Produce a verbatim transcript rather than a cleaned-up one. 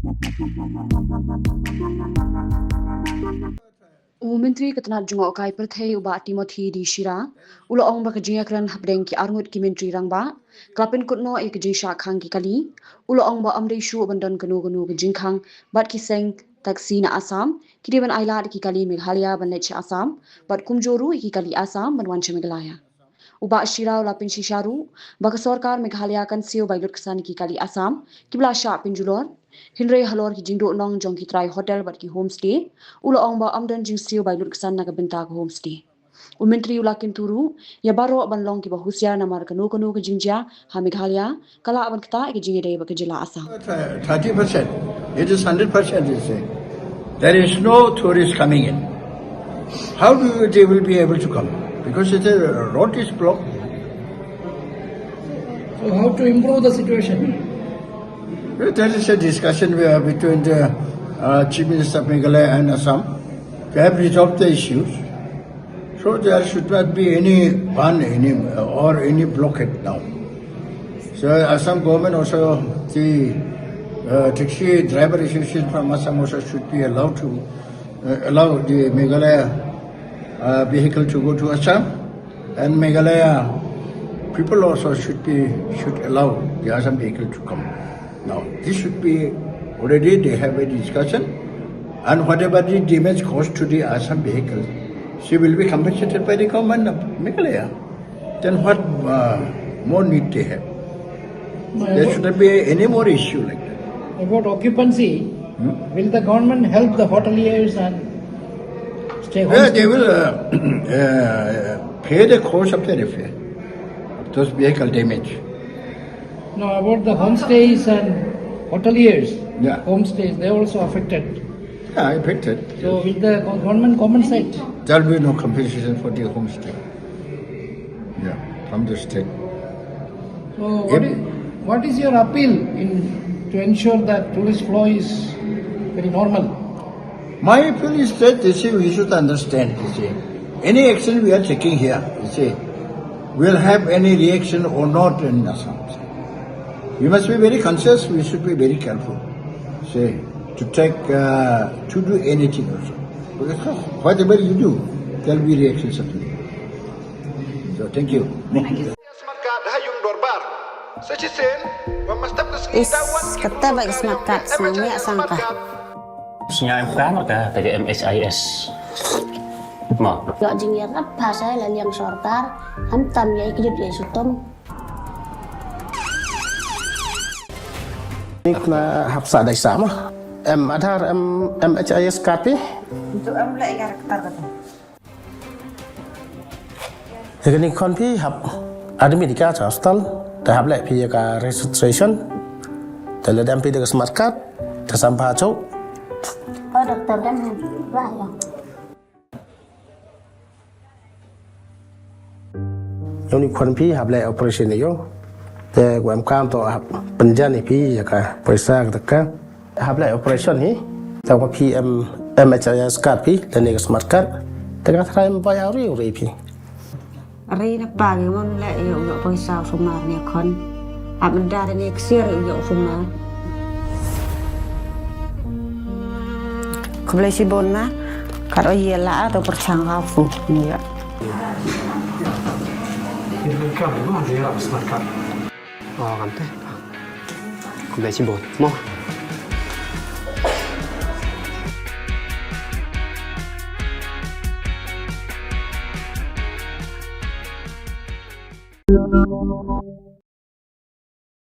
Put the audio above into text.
U Myntri ka tnat jngohkai pyrthei u Bah Timothy D Shira u la ong ba ka jingïakren hapdeng ki arngut ki myntri rangbah ka la pynkut noh ïa ka jingshah khang ki kali. U la ong ba ym dei shuh ban don kano kano ka jingkhang bad ki seng taxi na Assam ki dei ban ailad ïa ki kali Meghalaya ban leit sha Assam bad kumjuh ruh ïa ki kali Assam ban wan sha Meghalaya. U Bah Shira u la pynshisha ruh ba ka sorkar Meghalaya kan siew bai lut ksan ïa ki kali Assam kiba la shah pynjulor, hynrei halor ki jingduhnong jong ki trai hotel bad ki homestay u la ong ba ym don jingsiew bai lut ksan na ka bynta ka homestay. U Myntri u la kyntu ruh ïa baroh ban long kiba husiar namar kano kano ka jingjia ha Meghalaya ka lah ban ktah ïa ka jingïadei bad ka jylla Assam. Thirty percent. It is hundred percent, you say. There is no tourist coming in. How do you, they will be able to come? Because it is, road is blocked. So how to improve the situation? Well, that is a discussion where between the, uh, Chief Minister of Meghalaya and Assam. They have resolved the issues. So there should not be any ban, any, or any blockade now. So Assam government also, the, uh, taxi driver association from Assam also should be allowed to, uh, allow the Meghalaya, uh, vehicle to go to Assam, and Meghalaya people also should be, should allow the Assam vehicle to come. Now, this should be already they have a discussion, and whatever the damage caused to the Assam vehicle, she will be compensated by the government of Meghalaya. Then what, uh, more need they have? No, there about shouldn't be any more issue like that. About occupancy, hmm? Will the government help the hoteliers and stay home? Yeah, they will, uh, uh, pay the cost of the repair of those vehicle damage. No, about the homestays and hoteliers. Yeah. Homestays, they also affected. Yeah, affected. So will the go-, government compensate? There will be no compensation for the homestay. Yeah, from the state. So what is, what is your appeal in to ensure that tourist flow is very normal? My appeal is that, you see, we should understand, you see, any action we are taking here, you see, will have any reaction or not in Assam. We must be very conscious, we should be very careful, see, to take, uh, to do anything also. Because whatever you do, there will be reactions of it. So, thank you. Is kata ba ka smart card sa ngi sang ka. Sngewbha em ka, ka M H I S. Mo. Ïoh jingïarap pha sa la liang sorkar, khamtam ïa i kjut ïa i sutom. Ni kena hap sa dai sa ma. Em Aadhaar, em M H I S card phi. Itu em leh ïa ka rektar kata. Te kane khon phi hap admit ïa ka sha hospital, te hap leh phi ïa ka registration, te lada em phi da ka smart card, te sam pha chuh. Oh, doktor dang ha, bah ïa. Ïa une khon phi hap leh operation ïa u. Te u em kam to hap pynjan ïa phi ïa ka poisa ka. Hap leh operation hi. Te ka phi em M H I S card phi, lane ka smart card. Te ka tharai em bai auri uri phi. Ri na pa ngi mon leh ïa u ïoh poisa u sumar ne khon. Hap menda ne ksiar ïa u ïoh sumar. Khublei shibun ma. Kat o ïa la to pyrchang ka fu. Ïa. Kam ma ïa la smart card. Oh, kan te. Khublei shibun. Mo.